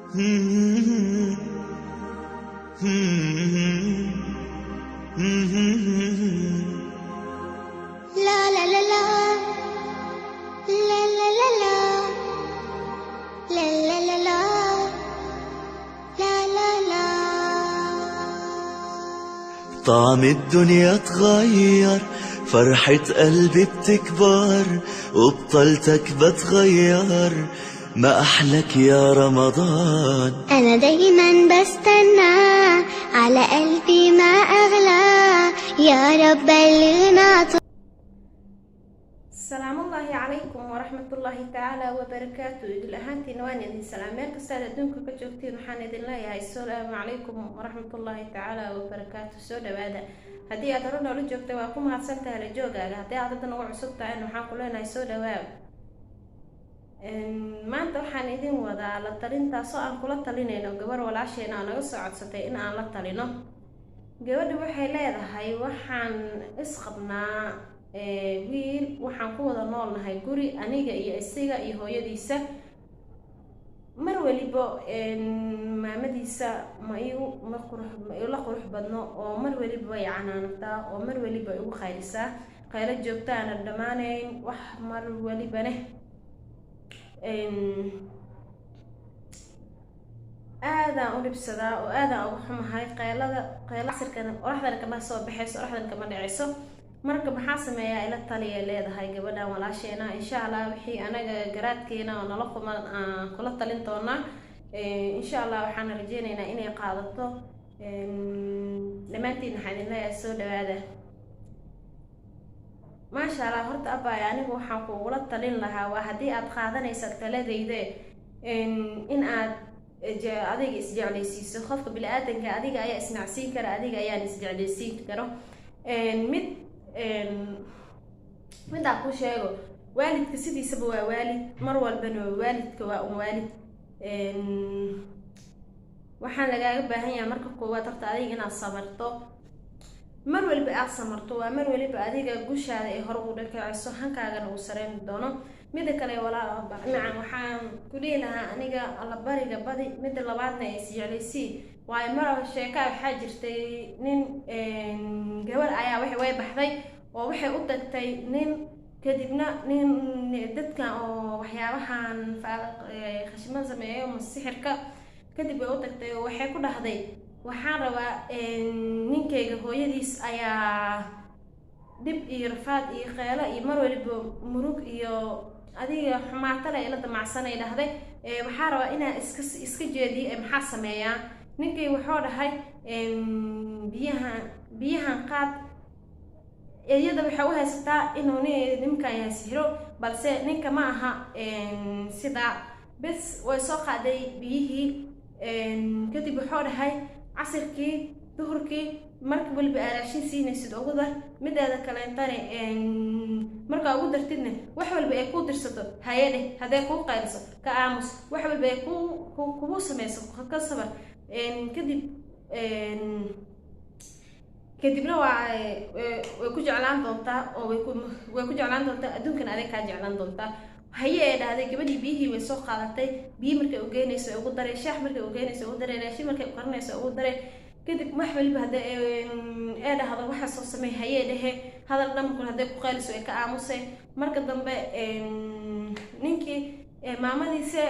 لا لا لا لا لا لا لا لا لا لا لا لا لا لا. طعم الدنيا اتغير، فرحة قلبي بتكبر، وبطلتك بتغير، ما أحلك يا رمضان. أنا دايما بستنى على قلبي ما أغلى، يا رب بلغنا. Salaamullaahi calaykum waraxmatullaahi tacaala wabarakaatu. Idil ahaantiina waan idin salaam meel kasta aad adduunka ka joogtiin. Waxaan idin leeyahay asalaamu calaykum waraxmatullaahi tacaala wabarakaatu. Soo dhawaada. Haddii aad hore noola joogta, waa ku mahadsantahay la joogaaga. Haddii aad hadda nagu cusub tahayna, waxaan ku leenahay soo dhawaa. Maanta waxaan idin wadaa la talin, taasoo aan kula talinayno gabar walaasheena oo naga soo codsatay in aan la talino. Gabadha waxay leedahay: waxaan isqabnaa wiil, waxaan ku wada noolnahay guri, aniga iyo isaga iyo hooyadiisa. Mar waliba maamadiisa ma igu ma qurux ma ila qurux badno, oo mar waliba way canaanataa, oo mar waliba igu khaylisaa, khaylo joogta aanan dhammaanayn wax mar walibane. Aadaan u dhibsadaa oo aadaan uga xumahay qaylada qayla. Casirkana qoraxdana kama soo baxayso, qoraxdana kama dhacayso. Marka maxaa sameeyaa? Ila taliya, leedahay gabadhan walaasheena. Insha Allah wixii anaga garaadkeena oo nala quman aan kula talin doonaa. Insha Allah waxaan rajeyneynaa inay qaadato. Dhammaantiin waxaan idin leeyahay soo dhawaada. Maasha Allah. Horta abbaay, anigu waxaan kugula talin lahaa, waa haddii aad qaadanaysa taladayda, in aad adiga isjeclaysiiso. Qofka bini-aadanka adiga ayaa isnacsiin kara, adiga ayaan isjeclaysiin karo. Mid midaan ku sheego, waalidka sidiisaba waa waalid, mar walbana waalidka waa un waalid. Waxaan lagaaga baahan yahay marka koowaad horta adiga inaad sabarto. Mar waliba aad samarto, waa mar waliba adiga gushaada ay hore u dhakacayso, hankaagana uu sareyn doono. Mida kale, walaa macan, waxaan ku dhihi lahaa aniga allabariga badi. Mida labaadna ay isjeclaysii, waayo mar sheeka waxaa jirtay nin gabar ayaa way baxday oo waxay u tagtay nin. Kadibna nin dadkan oo waxyaabahan khashimada sameeyo ama sixirka, kadib way u tagtay oo waxay ku dhahday: waxaan rabaa, ninkayga hooyadiis ayaa dhib iyo rafaad iyo qeelo iyo mar waliba murug iyo adiga xumaatale ila damacsanay, dhahday. Waxaa rabaa inaa iska jeediyo, maxaa sameeyaa? Ninkay wuxuu dhahay: biyahan qaad. Iyada waxay u haysataa inuu ninkan yahay sixiro, balse ninka ma aha sidaa. Bes way soo qaaday biyihii. Kadib wuxuu dhahay: casirkii, duhurkii, marka weliba aa raashin siinaysid ugu dar. Mideeda kaleentane, markaa ugu dartidna, wax walba ay kuu dirsato haye dheh. Hadday kuu qayliso, ka aamus. Wax walba ay kuu kugu sameyso, ka sabar. Kadib kadibna waa way ku jeclaan doontaa, oo way ku jeclaan doontaa, adduunkan aday kaa jeclaan doontaa. Haye, ee dhahday gabadhii. Biyihii way soo qaadatay. Biyi markay ugeynayso ugu daray, shaax markay ugeynayso ugu daray, raashin markay ukarinayso ugu daray. Kadib wax waliba hadda ee dhahdo waxa soo samey, hayee dhehe. Hadal dhan hadday ku qayliso, ay ka aamusay. Marka dambe ninkii maamadiisa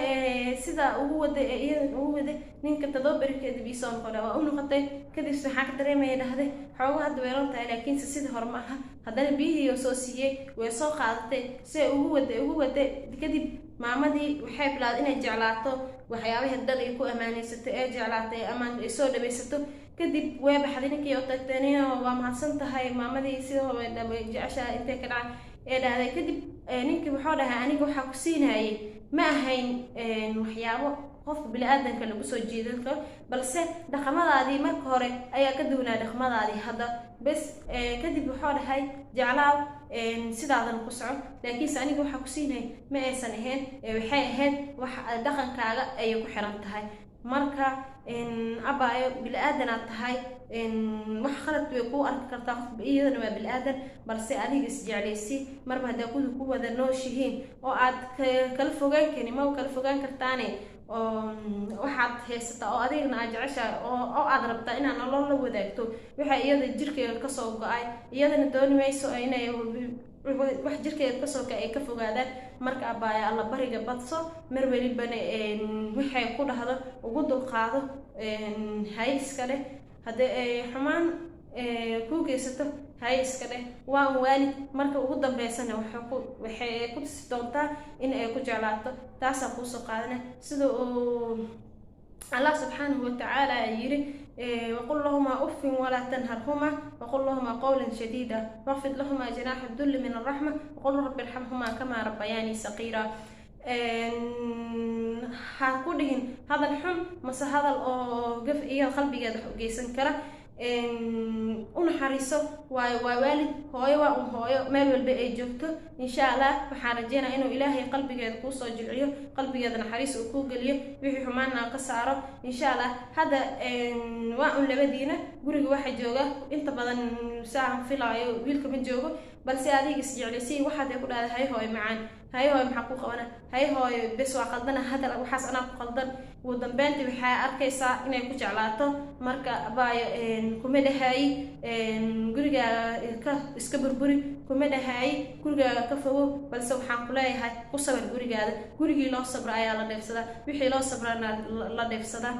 sida ugu waday ee iyada ugu waday ninka, 7 beri kadib iisoo noqona waa u noqotay. Kadib waxaa ka dareemaya, dhahday, xoogo hadda weelan tahay, laakiinse sidii hore ma aha. Haddana biyihii oo soo siiyey way soo qaadatay, si ay ugu waday, ugu waday. Kadib maamadii waxay bilowday inay jeclaato waxyaabahii dhan ay ku ammaanaysato, ee jeclaatay amaan ay soo dhawaysato. Kadib way baxday, ninkii oo tagtay. Nino, waa mahadsan tahay, maamadii sidoo way jeceshahay intay ka dhacay, ee dhahday. Kadib ninkii wuxuu dhahay: aniga waxaa ku siinayay ma ahayn waxyaabo qofka bini-aadanka lagu soo jiidan karo, balse dhaqamadaadii marka hore ayaa ka duwanaa dhaqamadaadii hadda. Bes kadib wuxuu dhahay: jeclaaw, sidaadan ku soco, laakiinse aniga waxaa ku siinay ma aysan ahayn, waxay ahayd wax dhaqankaaga ayay ku xiran tahay. Marka abaayo, bili-aadanaad tahay, wax khalad way kuu arki kartaa qof, iyadana waa bili-aadan, balse adiga isjeclaysi. Marba haddaa kuda ku wada nooshihiin oo aad kala fogaan karin, ma kala fogaan kartaane, oo waxaad haysataa oo adigana aad jeceshahay oo aad rabtaa inaad nolol la wadaagto, waxa iyada jirkeeda kasoo go-ay, iyadana dooni mayso inay wax jirkeeda kasoo ka ay ka fogaadaan. Marka abbaaya, alla bariga badso, mar welibana waxay ku dhahdo ugu dulqaado, hay iska dheh. Haddii ay xumaan kuu geysato, hay iska dheh, waa un waalid. Marka ugu dambeysana waxay ku tusi doontaa in ay ku jeclaato. Taasaa kuusoo qaadana sida uu Allah subxaanahu watacaala yiri: "Waqul lahumaa uffin walaa tanharhumaa, waqul lahumaa qawlan shadiida, waqfid lahumaa janaaxa dulli min araxma, waqul rabbi irxamhumaa kamaa rabbayaanii saqiira." Ha ku dhihin hadal xun mase hadal oo gaf iyo qalbigeeda wax u geysan kara. U naxariiso, waayo waa waalid, hooyo waa un hooyo meel walba ay joogto. Insha Allah waxaan rajeynaya inuu Ilaahay qalbigeeda kuusoo jilciyo, qalbigeeda naxariis uu kuu geliyo, wixii xumaanna ka saaro, insha Allah. Hadda waa un labadiina guriga waxa jooga inta badan, saan filaayo, wiilka ma joogo, balse adiga isjeclaysi. Waxaad ay ku dhahday: "Hay hooyo macaan, hay hooyo, maxaa ku qabana? Hay hooyo, bes waa qaldana, hadal waxaas anaa ku qaldan." Ugu dambeyntii waxaa arkaysaa inay ku jeclaato. Marka abaayo, kuma dhahayi gurigaaga ka iska burburi, kuma dhahayi gurigaaga ka fogo, balse waxaan ku leeyahay ku sabar gurigaada. Gurigii loo sabra ayaa la dheefsadaa, wixii loo sabrana la dheefsadaa.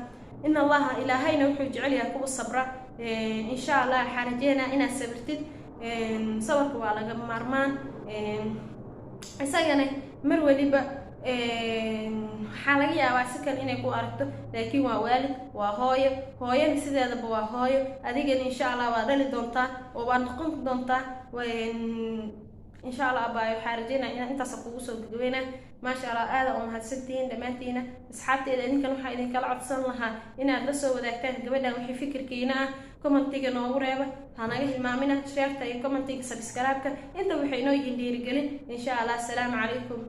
In Allaha, Ilaahayna wuxuu jecel yahay kuwa sabra. Insha Allah waxaan rajeynaa inaad sabirtid. Sabarka waa laga maarmaan isagana. Mar waliba waxaa laga yaabaa si kale inay ku aragto, laakiin waa waalid, waa hooyo, hooyana sideedaba waa hooyo. Adigana insha Allah waa dhali doontaa oo waa noqon doontaa, insha Allah. Abaayo, waxaa rajeynaya inaan intaas kugu soo gagabeynaa. Maasha Allah, aada u mahadsantihiin dhammaantiina, asxaabteeda. Idinkan waxaa idinkala codsan lahaa inaad la soo wadaagtaan gabadhan wixii fikirkiina ah, commentiga noogu reeba. Ha naga hilmaamina shareta iyo commentiga, subscribe-ka, inta waxay inoo yihiin dhiirigelin, insha Allah. Asalaamu calaykum.